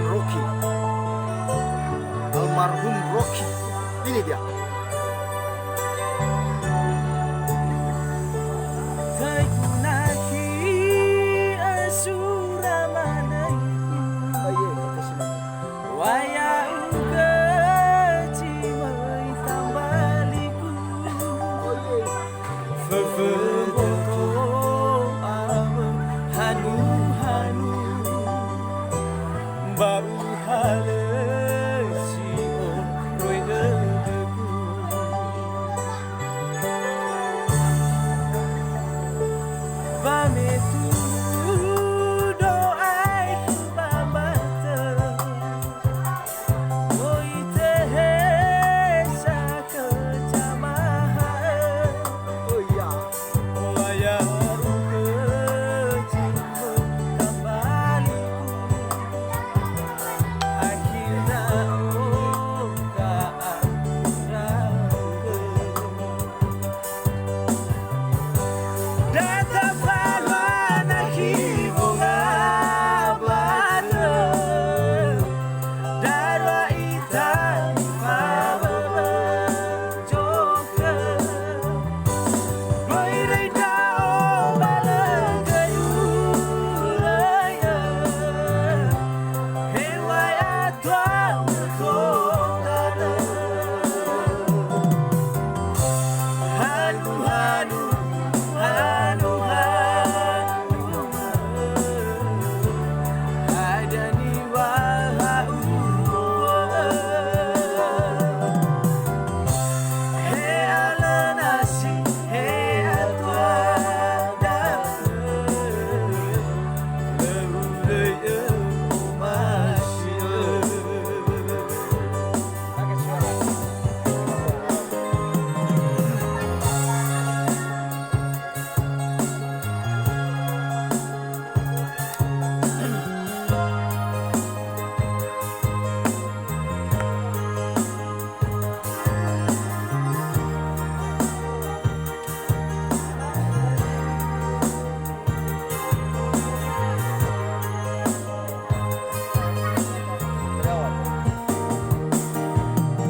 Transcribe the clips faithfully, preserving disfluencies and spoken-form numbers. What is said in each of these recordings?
Rocky. Almarhum Rocky. Ini dia. Taiku nakhi asura manaiku. Oh, iya, kata si Mama. Wa ya'ugö zi möi tambaligu. Oh, iya. Föfö mboto awö hanu-hanu, ba uhalö si oroi dödögu. Ba me tumbu do aetu ba mbatö, möi tehe sakö zamaha'ö. Oh, iya. Oya rukö zi möi tambaligu. Akhirnya oka aku raugö. Da tafalua nakhi wonga batö, darua ita faböbö zokhö. Möi röi ndra'o ba lö göi uröi'ö. Hew̃a'ae atua utotanö. Hanu-hanu, hanu-hanu. Hadia niŵa'ö? He alö nasi, he atua da'ö. Lö ulöi'ö omasi'ö.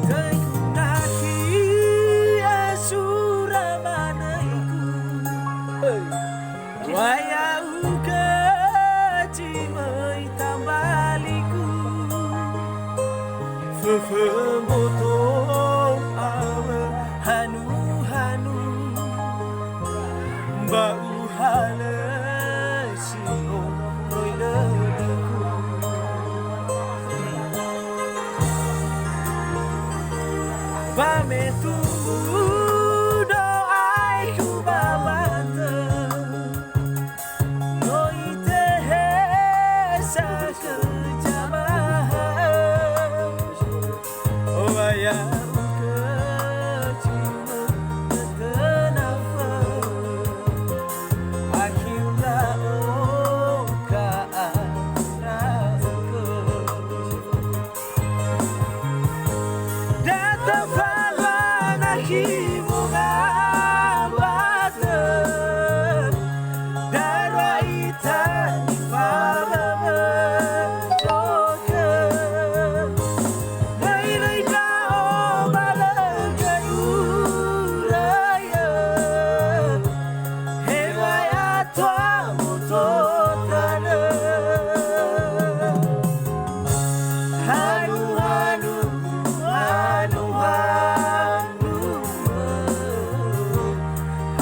Taiku nakhi asura manaiku. Wa ya'ugö zi möi tambaligu. Föfö mboto awö hanu-hanu, ba uhalö si oroi dödögu. Ba me tumbu do aetu ba mbatö, möi tehe sakö zamaha'ö. Oya rukö zi möi dödö nafö. Akhirnya oka aku raugö. Da tafalua nakhi wonga batö, darua ita nifaböbö zokhö. Möi röi ndra'o ba lö göi uröi'ö. Hew̃a'ae atua utotanö. Hanu-hanu, hanu-hanu.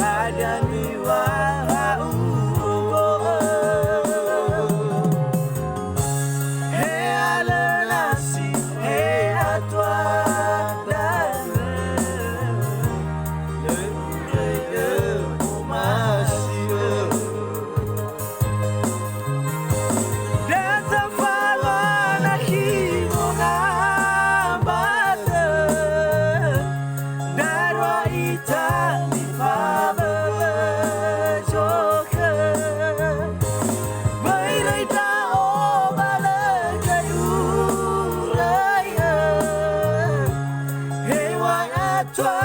Hadia niŵa'ö? He alö nasi, he atua da'ö. Lö ulöi'ö omasi'ö. Da tafalua nakhi wonga batö, darua ita nifaböbö zokhö. Möi röi ndra'o ba lö göi uröi'ö. Hew̃a'ae atua